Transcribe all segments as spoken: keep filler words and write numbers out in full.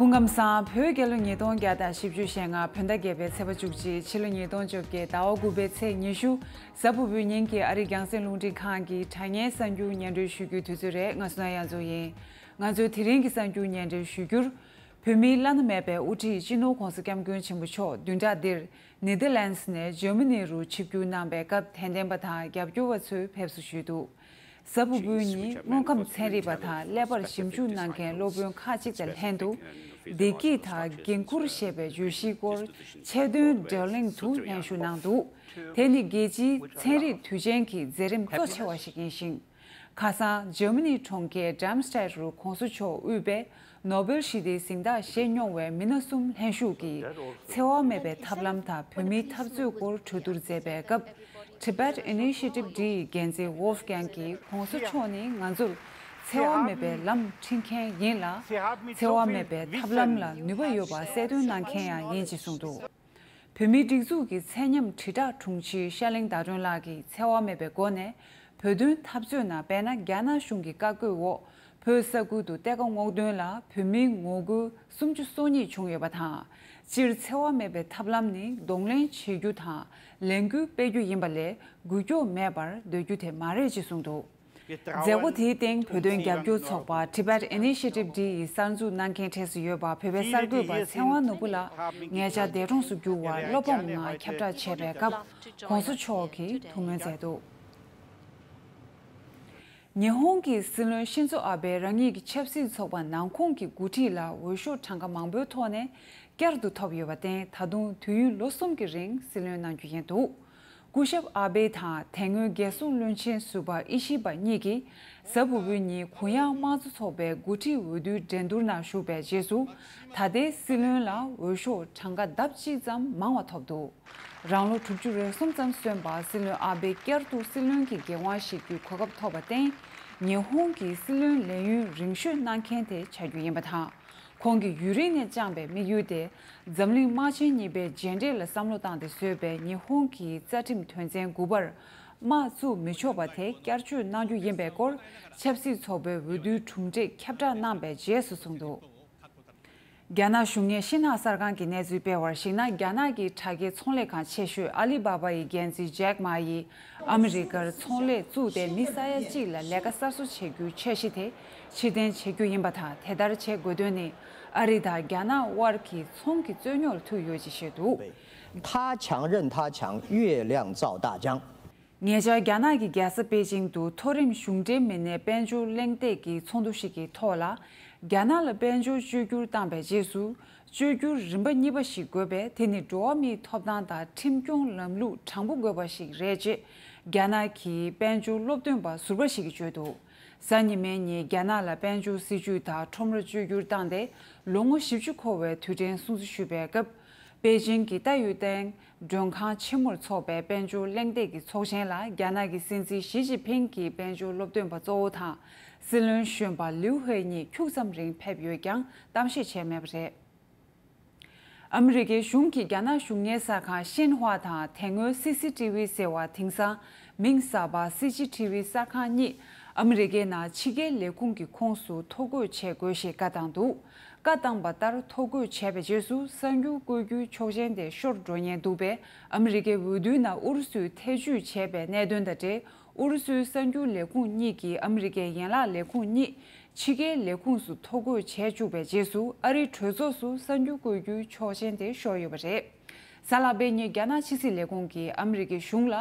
སྐུ་ཁམས་བཟང་། བོད་རྒྱལ་ལོ་ཉིས་སྟོང་བརྒྱ་དང་བཞི་བཅུ་ཞེ་ལྔ་བོད་ཟླ་བརྒྱད་པའི་ཚེས་པ་བཅུ་གཅིག་ཕྱི་ལོ་ཉིས་སྟོང་བཅོ་བརྒྱད་ཟླ་བ་དགུ་པའི་ཚེས་ཉི་ཤུ། གཟའ་ཕུར་བུའི་ཉིན་གྱི་ཨ་རིའི་རྒྱང་སྲིང་རླུང་འཕྲིན་ཁང་གི་དྲ་བརྙན་གསར་འགྱུར་སྙན་སྒྲོན་ཞུ་རྒྱུའི་དུས་ཚོད་རེད། ང་སོ་ན་གཡང་འཛོམས་ཡིན། ང་ཚོའི་དེ་རིང་གི་གསར་འགྱུར་སྙན་སྒྲོན་ཞུ་རྒྱུར། བོད་མིའི་བླ་ན་མེད་པའི་དབུ་ཁྲིད་སྤྱི་ནོར་༧གོང་ས་༧སྐྱབས་མགོན་ཆེན་པོ་མཆོག་བདུན་ཕྲག་འདིར་ནེ་དར་ལན་སི་ནས་འཇར་མ་ནི་རུ་ཆིབས་བསྒྱུར་གནང་པའི་སྐབས་དད་ལྡན་པ་དང་རྒྱབ་སྐྱོར་བ་ཚོས་ཕེབས་བསུ་ཞུས་འདུག་གཟའ་ཕུར་བུའི་ཉིན་དངོས་ཁམས་ཚན་རིག་པ་དང་ཀླད་པར་ཞིབ་འཇུག་གནང་མཁན་སློབ་དཔོན་ཁག་ཅིག་དང་ལྷན་དུ། བདེ་སྐྱིད་དང་འགན་འཁུར་ཞེས་པའི་བརྗོད་གཞིའི་སྐོར་ཆེད་དོན་བགྲོ་གླེང་དུ་སྙན་ཞུ་གནང་འདུག་དེ་ནི་རྒྱལ་སྤྱིའི་ཚན་རིག་དུས་ཆེན་གྱི་མཛད་རིམ་གཙོ་ཆེ་བ་ཞིག་ཡིན་ཞིང་། ཁ་སང་འཇར་མ་ནི་གྲོང་ཁྱེར་ཌརམ་སི་ཊེད་རུ་༧གོང་ས་མཆོག་དབུས་པའི་ནོ་བེལ་ཞི་བདེའི་གཟེངས་རྟགས་བཞེས་མྱོང་བའི་མི་སྣ་གསུམ་ལྷན་ཞུགས་ཀྱིས་འཚེ་བ་མེད་པའི་ཐབས་ལམ་དང་བོད་མིའི་འཐབ་རྩོད་སྐོར་གྲོས་བསྡུར་མཛད་པའི་སྐབས། Tibet Initiative D ཡི་འགན་འཛིན་ཝོལ་ཕ་གྷང་གིས་༧གོང་ས་མཆོག་ནི་ང་ཚོར་འཚེ་བ་མེད་པའི་ལམ་ཁྲིད་མཁན་ཡིན་ལ། འཚེ་བ་མེད་པའི་ཐབས་ལམ་ལ་ནུས་པ་ཡོད་པ་གསལ་སྟོན་གནང་མཁན་ཡང་ཡིན་ཅེས་གསུངས་འདུག་བོད་མིའི་སྒྲིག་འཛུགས་ཀྱི་ཚད་མཉམ་དྲིལ་བསྒྲགས་དྲུང་ཆེ་ཤར་གླིང་ཟླ་སྒྲོན་ལགས་ཀྱིས་འཚེ་བ་མེད་པའི་སྒོ་ནས་བོད་དོན་འཐབ་རྩོད་ནང་དཔེར་ན་རྒྱ་ནག་གཞུང་གི་བཀའ་བཀོད་འོག་བོད་ས་ཁུལ་དུ་གཏེར་ཁ་སྔོག་འདོན་ལ་བོད་མིའི་ངོ་རྒོལ་སུམ་ཅུ་སོ་གཉིས་བྱུང་ཡོད་པ་དང་། སྤྱིར་འཚེ་བ་མེད་པའི་ཐབས་ལམ་ནི་གདོང་ལེན་བྱེད་རྒྱུ་དང་ལས་འགུལ་སྤེལ་རྒྱུ་ཡིན་པ་ལས་འགུལ་སྐྱོད་མེད་པར་སྡོད་རྒྱུ་དེ་མ་རེད་ཅེས་གསུངས་འདུག་མཛད་སྒོ་དེའི་སྟེང་བོད་དོན་རྒྱབ་སྐྱོར་ཚོགས་པ་Tibet Initiative D ཡི་གསར་འཛུགས་གནང་མཁན་གྲས་སུ་ཡོད་པ་བོད་པའི་གསར་འགོད་པ་ཚེ་དབང་ནོར་བུ་ལགས་ངེད་ཅག་འདས་གྲོངས་སུ་གྱུར་བར་བློ་ཕམ་ངང་ཁྱབ་བསྒྲགས་བྱས་པའི་སྐབས་༧གོང་ས་མཆོག་གིས་ཐུགས་སྨོན་མཛད་འདུག་ཉི་ཧོང་གི་སྲིད་བློན་ཤིན་ཛོ་ཨ་བྷེ་རང་ཉིད་ཀྱི་ཆབ་སྲིད་ཚོགས་པ་ནང་ཁོངས་ཀྱི་འགོ་ཁྲིད་ལ་འོས་ཤོག་གྲངས་ཀ་མང་པོའི་ཐོག་ནས་བསྐྱར་དུ་ཐོབ་ཡོད་པར་བརྟེན་ད་དུང་དུས་ཡུན་ལོ་གསུམ་གྱི་རིང་སྲིད་བློན་གནང་རྒྱུ་ཡིན་འདུག་སྐུ་ཞབས་ཨ་བྷེ་དང་དེ་སྔོན་རྒྱལ་སྲུང་བློན་ཆེན་ཟུར་པ་ཨི་ཤི་བ་གཉིས་ཀྱིས་གཟའ་ཕུར་བུའི་ཉིན་གུ་ཡངས་དམངས་གཙོ་ཚོགས་པའི་འགོ་ཁྲིད་འོས་བསྡུའི་འགྲན་བསྡུར་ནང་ཞུགས་པའི་རྗེས་སུ་ད་ལྟའི་སྲིད་བློན་ལ་འོས་ཤོག་གྲངས་ཀ་ལྡབ་གཅིག་ཙམ་མང་བ་ཐོབ་འདུག་རང་ལོ་དྲུག་ཅུ་རེ་གསུམ་ཙམ་སོན་པ་སྲིད་བློན་ཨ་བྷེ་བསྐྱར་དུ་སྲིད་བློན་གྱི་འགན་དབང་བཞེས་རྒྱུའི་གོ་སྐབས་ཐོབ་པར་བརྟེན་ཉི་ཧོང་གི་སྲིད་བློན་ལས་ཡུན་རིང་ཤོས་གནང་མཁན་དེ་ཆགས་རྒྱུ་ཡིན་པ་དང་། ཁོང་གིས་ཡུན་རིང་ནས་བཅངས་པའི་དམིགས་ཡུལ་དེ་འཛམ་གླིང་དམག་ཆེན་གཉིས་པའི་རྗེས་འབྲས་ལ་བསམ་བློ་བཏང་སྟེ་བཟོས་པའི་ཉི་ཧོང་གི་རྩ་ཁྲིམས་དོན་ཚན་དགུ་པར་དམག་བཙུགས་མི་ཆོག་པ་དེ་བསྐྱར་བཅོས་གནང་རྒྱུ་ཡིན་པའི་སྐོར་ཆབ་སྲིད་ཚོགས་པའི་འོས་བསྡུའི་གྲུབ་འབྲས་ཁྱབ་བསྒྲགས་གནང་པའི་རྗེས་སུ་གསུངས་འདུག་རྒྱ་ནག་གཞུང་གིས་ཤིན་ཧྭ་གསར་ཁང་གིས་གནས་ཚུལ་སྤེལ་བར་གཞིགས་ན། རྒྱ་ནག་གི་དྲ་རྒྱའི་ཚོང་ལས་ཁང་ཆེ་ཤོས་ཨ་ལི་བྷ་བྷ་ཡི་འགན་འཛིན་ཇེག་མ་ཡིས་ཨ་མི་རི་ཀར་ཚོང་ལས་བཙུགས་ཏེ་མི་ས་ཡ་གཅིག་ལ་ལས་ཀ་གསར་བཟོ་བྱེད་རྒྱུའི་འཆར་གཞི་དེ་ཕྱིར་འཐེན་བྱེད་རྒྱུ་ཡིན་པ་དང་། དེ་ལྟར་བྱེད་དགོས་དོན་ནི་ཨ་རི་དང་རྒྱ་ནག་དབར་གྱི་ཚོང་གི་རྩོད་རྙོག་ལ་ཐུག་ཡོད་ཅེས་བཤད་འདུག 他强任他强，月亮照大江。 ཉེ་ཆར་རྒྱ་ནག་གི་རྒྱལ་ས་པེ་ཅིང་དུ་མཐོ་རིམ་གཞུང་འབྲེལ་མི་སྣའི་དཔལ་འབྱོར་གླེང་སྟེགས་ཀྱི་ཚོགས་འདུ་ཞིག་གི་ཐོག་ལ། རྒྱ་ནག་ལ་དཔལ་འབྱོར་བཅོས་བསྒྱུར་བཏང་པའི་རྗེས་སུ། བཅོས་བསྒྱུར་རིམ་པ་གཉིས་པ་ཞིག་དགོས་པས། དེ་ནི་འགྲོ་བ་མིའི་ཐོབ་ཐང་དང་ཁྲིམས་སྐྱོང་ལམ་ལུགས་དྲང་པོ་དགོས་པ་ཞིག་རེད་ཅེས། རྒྱ་ནག་གི་དཔལ་འབྱོར་སློབ་སྟོན་པ་ཟུར་པ་ཞིག་གིས་བརྗོད་འདུག་གཟའ་ཉི་མའི་ཉིན་རྒྱ་ནག་ལ་དཔལ་འབྱོར་སྲིད་ཇུས་དང་ཁྲོམ་ར་བཅོས་བསྒྱུར་བཏང་སྟེ། ལོ་ངོ་བཞི་བཅུ་འཁོར་བའི་དུས་དྲན་སྲུང་བརྩི་ཞུས་པའི་སྐབས། པེ་ཅིང་གི་ཏཱ་ཡུས་ཏན། མགྲོན་ཁང་ཆེན་མོར་འཚོགས་པའི་དཔལ་འབྱོར་གླེང་སྟེགས་ཀྱི་ཚོགས་ཆེན་ལ་རྒྱ་ནག་གི་སྲིད་འཛིན་ཞི་ཅིན་ཕིང་གི་དཔལ་འབྱོར་སློབ་སྟོན་པ་གཙོ་བོ་དང་། སྲིད་བློན་གཞོན་པ་ལིའུ་ཧེ་གཉིས་ཁྱུག་ཙམ་རིང་ཕེབས་ཡོད་ཀྱང་གཏམ་བཤད་བྱས་མེད་པ་རེད། ཨ་མི་རི་ཀའི་གཞུང་གིས་རྒྱ་ནག་གཞུང་གཉེར་གསར་ཁང་ཤིན་ཧྭ་དང་དེ་སྔོན་སི་སི་ཏི་ཝི་ཟེར་བ་དེང་སང་མིང་གསར་པ་སི་ཇི་ཏི་ཝི་གསར་ཁང་གཉིས་ཨ་མི་རི་ཀའི་ནང་ཕྱི་རྒྱལ་ལས་ཁུངས་ཀྱི་ཁོངས་སུ་ཐོ་འགོད་བྱེད་དགོས་ཞེས་བཀའ་བཏང་འདུག་བཀའ་བཏང་པ་ལྟར་ཐོ་འགོད་བྱས་པའི་རྗེས་སུ་གསར་འགྱུར་བཀོད་རྒྱུའི་ཆོག་མཆན་དེ་ཤོར་འགྲོ་ཉེན་འདུག་པས། ཨ་མི་རི་ཀའི་འོས་བསྡུའི་ནང་ཨུ་རུ་སུས་ཐེ་བྱུས་བྱས་པའི་གནད་དོན་དང་འབྲེལ། ཨུ་རུ་སུའི་གསར་འགྱུར་ལས་ཁུངས་གཉིས་ཀྱིས་ཨ་མི་རི་ཀའི་ཡན་ལག་ལས་ཁུངས་གཉིས་ཕྱི་རྒྱལ་ལས་ཁུངས་སུ་ཐོ་འགོད་བྱས་བཅུག་པའི་རྗེས་སུ། ཨ་རིའི་གྲོས་ཚོགས་སུ་གསར་འགྱུར་བཀོད་རྒྱུའི་ཆོག་མཆན་དེ་ཤོར་ཡོད་པ་རེད། གཟའ་ལྷག་པའི་ཉིན་རྒྱ་ནག་ཕྱི་སྲིད་ལས་ཁུངས་ཀྱིས་ཨ་མི་རི་ཀའི་གཞུང་ལ་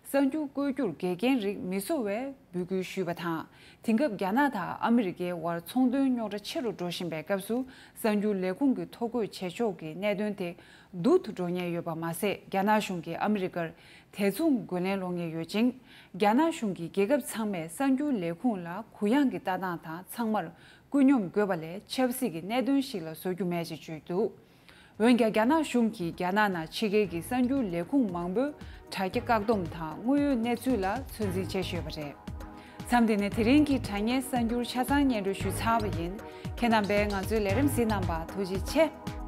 གསར་འགྱུར་བཀོད་རྒྱུར་འགལ་རྐྱེན་རིགས་མི་བཟོ་བའི་འབོད་སྐུལ་ཞུས་པ་དང་། དེང་སྐབས་རྒྱ་ནག་དང་ཨ་མི་རི་ཀའི་དབར་ཚོང་དོན་རྙོག་དྲ་ཆེ་རུ་འགྲོ་བཞིན་པའི་སྐབས་སུ། གསར་འགྱུར་ལས་ཁུངས་ཀྱི་ཐོ་འགོད་བྱེད་ཕྱོགས་ཀྱི་གནད་དོན་དེ་སྡུག་ཏུ་འགྲོ་ཉེན་ཡོད་པ་མ་ཟད། རྒྱ་ནག་གཞུང་གིས་ཨ་མི་རི་ཀར་དེ་མཚུངས་རྒོལ་ལན་སློག་ཉེན་ཡོད་ཅིང་། རྒྱ་ནག་གཞུང་གིས་རྒྱལ་ཁབ་ཚང་མས་གསར་འགྱུར་ལས་ཁུངས་ལ་གུ་ཡངས་ཀྱི་ལྟ་སྟངས་དང་། ཚང་མར་ཀུན་སྙོམས་དགོས་པ་ལས་ཆབ་སྲིད་ཀྱི་གནད་དོན་ཞིག་ལ་བཟོ་རྒྱུ་མེད་ཅེས་བརྗོད་འདུག་འོན་ཀྱང་། རྒྱ་ནག་གཞུང་གིས་རྒྱ་ནག་ནང་ཕྱི་རྒྱལ་གྱི་གསར་འགྱུར་ལས་ཁུངས་མང་པོའི་དྲ་རྒྱ་བཀག་སྡོམ་དང་དངོས་ཡོད་གནས་ཚུལ་ལ་ཚོད་འཛིན་བྱེད་བཞིན་ཡོད་པ་རེད། མཚམས་འདི་ནས་དེ་རིང་གི་དྲ་བརྙན་གསར་འགྱུར་ཆ་ཚང་སྙན་སྒྲོན་ཞུས་ཚར་བ་ཡིན། ཁྱེད་རྣམ་པས་ང་ཚོའི་ལས་རིམ་གཟིགས་གནང་བར་ཐུགས་རྗེ་ཆེ།